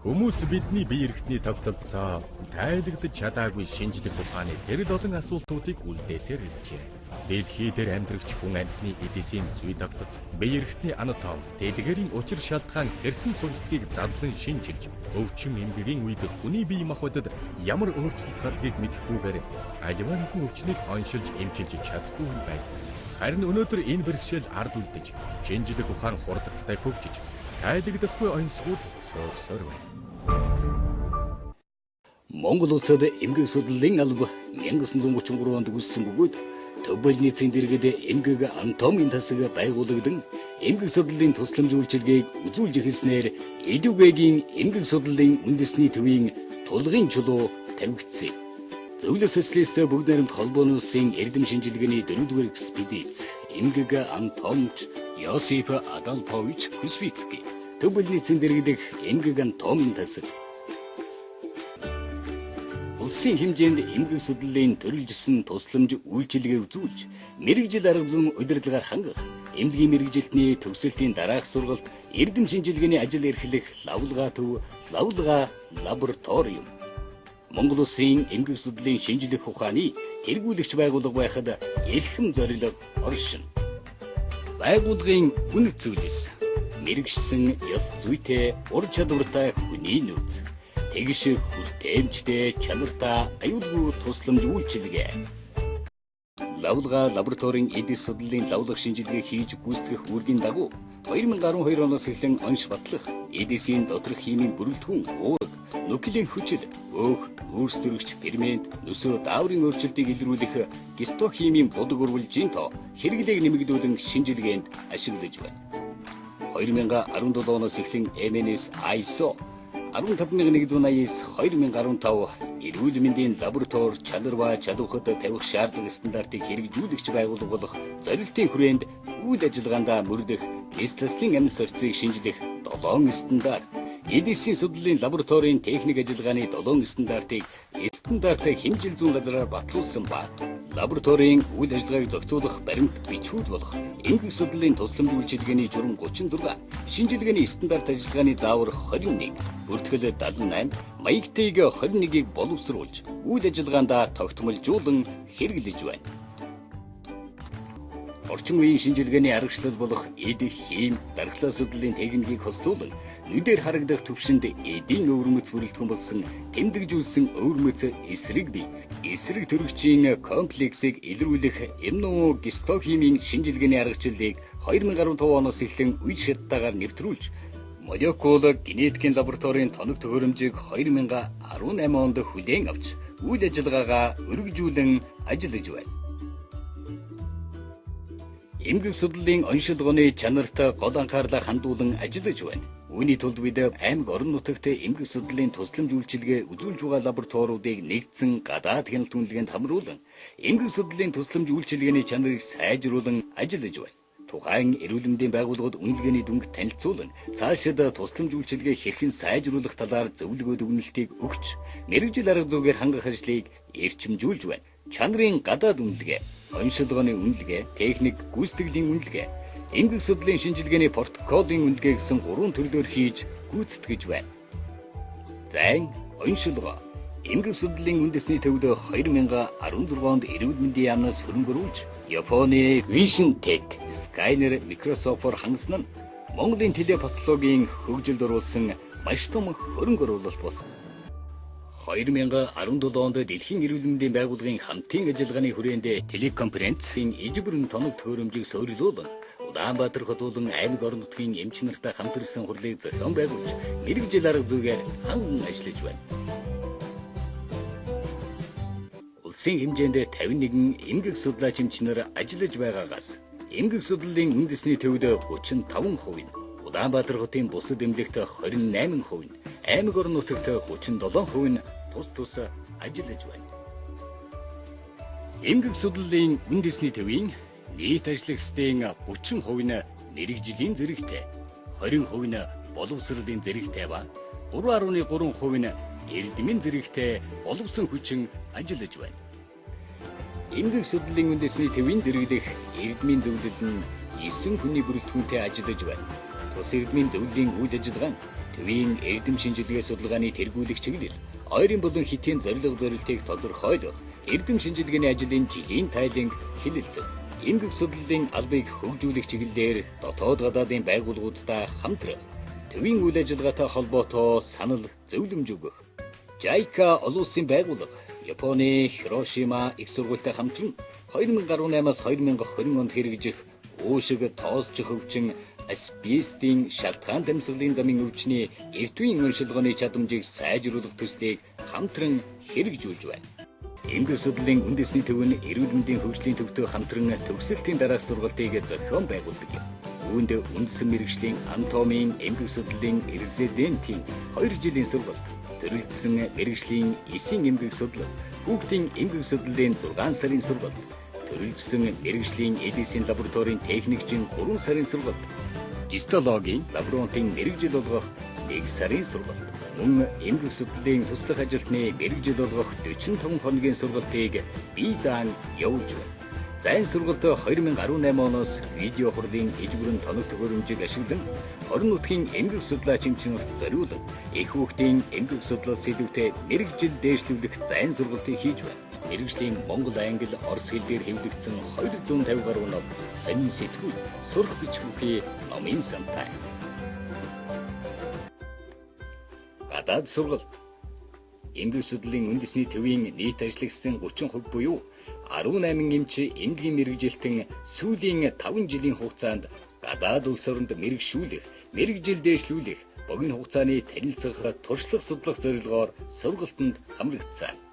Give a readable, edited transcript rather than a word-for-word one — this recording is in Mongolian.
Хүмүүс бидний бие эрхтний тогтолцоо тайлагдаж чадаагүй шинжлэх ухааны тэрэл олон асуултуудыг үлдээсээр иржээ. Дэлхий дээр амьдрагч хүн амьтны эдисийн зүй тогтоц, бие эрхтний анатом, тэдгэрийн учир шалтгаан хэрхэн хувьсдгийг задлан шинчилж, өвчин эмгэгийн үед хүний бие махбодод ямар өөрчлөлт гардгийг мэдэхгүйгээр аливаа нэгэн өвчнийг оншилж эмчилж чадахгүй байсан. Харин өнөөдөр энэ бэрхшээл ард үлдэж, шинжлэх ухаан хурдцтай хөгжиж, тайлагдахгүй оньсгууд цөөрсөөр байна. Монгол улсад эмгэг судлалын алба 1933 онд үүссэн бөгөөд төв больницын дэргэд эмгэг анатомийн тасаг байгуулагдан эмгэг судлалын тусламж үйлчилгээг үзүүлж эхэлснээр Эдүгэгийн эмгэг судлалын үндэсний төвийн тулгын чулуу тавигдсан. Зөвлөх социалист бүгд найрамд холбооны улсын эрдэм шинжилгээний 4-р экспедиц эмгэг анатомч Йосип Адолфович Кусвицкий төв больницын дэргэдэх эмгэг анатомийн тасаг. Улсын хэмжээнд эмгэг судлалын төрөлжсөн тусламж үйлчилгээ үзүүлж, мэргэжил арга зүйн удирдлагаар хангах, эмнэлгийн мэргэжилтний төгсөлтийн дараах сургалт, эрдэм шинжилгээний ажил эрхлэх лавлгаа төв, лавлгаа лабораториум. Монгол улсын эмгэг судлалын шинжлэх ухааны тэргүүлэгч байгууллага байхад эрхэм зорилго оршино. Байгууллагын үнэт зүйлс мэргэшсэн ёс зүйтэй ур чадвартай хүний нөөц, тэгш хүртээмжтэй чанартай аюулгүй тусламж үйлчилгээ. Лавлгаа лабораторийн эдис судлалын лавлах шинжилгээ хийж гүйцэтгэх үүргийн дагуу 2012 оноос эхлэн онш батлах, эдисийн доторх химийн бүрэлдэхүүн, уураг, нуклеин хүчил, өөх, нүүрс төрөгч, фермент, нөсөө дааврын өөрчлөлтийг илрүүлэх гистохимийн будаг урвалжийн тоо хэрэглээг нэмэгдүүлэн шинжилгээнд ашиглаж байна. 2017 оноос эхлэн MNS ISO 15189 2015 эрүүл мэндийн лаборатори чанар ба чадвархад тавих шаардлага стандартыг хэрэгжүүлэгч байгууллага болох зорилтын хүрээнд үйл ажиллагаандаа мөрдөх эс таслын амьс орцыг шинжилэх 7 стандарт, эдисийн судлалын лабораторийн техник ажиллагааны 7 стандартыг стандарт хэмжил зүйн газраар батлуулсан ба лабораторийн үйл ажиллагааг зохицуулах баримт бичвүүд болох эмгэг судлалын тусламж үйлчилгээний журам 36, шинжилгээний стандарт ажиллагааны заавар 21, бүртгэл 78, маягтыг 21-ийг боловсруулж үйл ажиллагаандаа тогтмолжуулан хэрэглэж байна. Орчин үеийн шинжилгээний аргачлал болох эд, хим, дархлаа судлалын техникийг хослуулан нүдээр харагдах түвшинд эдийн өвөрмөц бүрэлдэхүүн болсон тэмдэгжүүлсэн өвөрмөц эсрэг бие, эсрэг төрөгчийн комплексийг илрүүлэх иммуногистохимийн шинжилгээний аргачлалыг 2015 оноос эхлэн үе шаттайгаар нэвтрүүлж молекул генетикийн лабораторийн тоног төхөөрөмжийг 2018 онд хүлээн авч үйл ажиллагаагаа өргөжүүлэн ажиллаж байна. Эмгэг судлалын оншилгооны чанарт гол анхаарлаа хандуулан ажиллаж байна. Үүний тулд бид аймаг орон нутагт эмгэг судлалын тусламж үйлчилгээ үзүүлж байгаа лабораториудыг нэгдсэн гадаад хяналт үнэлгээнд хамруулан эмгэг судлалын тусламж үйлчилгээний чанарыг сайжруулан ажиллаж байна. Тухайн эрүүл мэндийн байгууллагад үнэлгээний дүнг танилцуулан цаашид тусламж үйлчилгээ хэрхэн сайжруулах талаар зөвлөгөө дүгнэлтийг өгч мэргэжил арга зүйгээр хангах ажлыг эрчимжүүлж байна. Чанарын гадаад үнэлгээ, оншилгооны үнэлгээ, техник гүйцэтгэлийн үнэлгээ, эмгэг судлалын шинжилгээний протоколын үнэлгээ гэсэн гурван төрлөөр хийж гүйцэтгэж байна. Зайн оншилгоо. Эмгэг судлалын үндэсний төвд 2016 онд эрүүл мэндийн яамнаас хөрөнгө оруулж Японы Vision Tech, Skyner, Microsoft-оор хангасан нь Монголын телепатологийн хөгжилд оруулсан маш том хөрөнгө оруулалт болсон. 2017 онд Дэлхийн эрүүл мэндийн байгууллагын хамтын ажиллагааны хүрээнд телеконференцийн ижил бүрэн тоног төхөөрөмжийг суурилуулан Улаанбаатар хот болон аймаг орон нутгийн эмч нартай хамтарсан хурлыг зохион байгуулж мэргэжил арга зүгээр ханган ажиллаж байна. Улсын хэмжээнд 51 эмгэг судлаач эмч нар ажиллаж байгаагаас эмгэг судлалын үндэсний төвд 35%, Улаанбаатар хотын бусад эмнэлэгт 28%, аймаг орон нутагт 37% нь тус тус ажиллаж байна. Эмгэг судлалын үндэсний төвийн нийт ажиллагчдын 30% нь мэргэжлийн зэрэгтэй, 20% нь боловсролын зэрэгтэй ба 3.3% нь эрдмийн зэрэгтэй боловсон хүчин ажиллаж байна. Эмгэг судлалын үндэсний төвийн дэргэдэх эрдмийн зөвлөл нь 9 хүний бүрэлдэхүүнтэй ажиллаж байна. Тус эрдмийн зөвлөлийн үйл ажиллагаа нь Төвийн эрдэм шинжилгээ судалгааны тэргүүлэх чиглэл, ойрын болон хэтийн зорилго зорилтыг тодорхойлох, эрдэм шинжилгээний ажлын жилийн тайланг хэлэлцэх, эмгэг судлалын албыг хөгжүүлэх чиглэлээр дотоод гадаадын байгууллагуудтай хамтрах, төвийн үйл ажиллагаатай холбоотой санал зөвлөмж өгөх. JICA олон улсын байгууллага Японы Хирошима их сургуультай хамтран 2018-аас 2020 онд хэрэгжих уушиг тоосчих өвчин асбестийн шалтгаан амьсгалын замын өвчний эртвийн уншилгооны чадамжийг сайжруулах төслийг хамтран хэрэгжүүлж байна. Эмгэг судлалын үндэсний төв нь эрүүл мэндийн хөгжлийн төвтэй хамтран төгсөлтийн дараах сургалтыг зохион байгуулдаг юм. Үүнд үндсэн мэргэжлийн анатомийн эмгэг судлалын резидентийн 2 жилийн сургалт, төрөлжсөн мэргэжлийн эсийн эмгэг судлал, хүүхдийн эмгэг судлалын 6 сарын сургалт, төрөлжсөн мэргэжлийн эдисийн лабораторийн техникчийн 3 сарын сургалт, гистологийн лаборантын мэргэжил болгох 1 сарын сургалт, мөн эмгэг судлалын туслах ажилтны мэргэжил болгох 45 хоногийн сургалтыг бие даан явуулж байна. Зайн сургалт 2018 оноос видео хурлын ижбүрэн тоног төхөөрөмжийг ашиглан орон нутгийн эмгэг судлаач эмч нарт зориулан эх хүүхдийн эмгэг судлал сэдвтэй мэргэжил дээшлүүлэх зайн сургалтыг хийж байна. Мэргэжлийн Монгол, Англи, Орос хэл дээр хэвлэгдсэн 250 гаруй ном, сонин сэтгүүл, сурах бичих бүхий номын сантай. Гадаад сургалт. Эмгэг судлалын үндэсний төвийн нийт ажиллагчдын 30% буюу 18 эмч эмнэлгийн мэргэжилтэн сүүлийн 5 жилийн хугацаанд гадаад улс оронд мэргэшүүлэх, мэргэжил дээшлүүлэх, богино хугацааны танилцах, туршлага судлах зорилгоор сургалтанд хамрагдсан.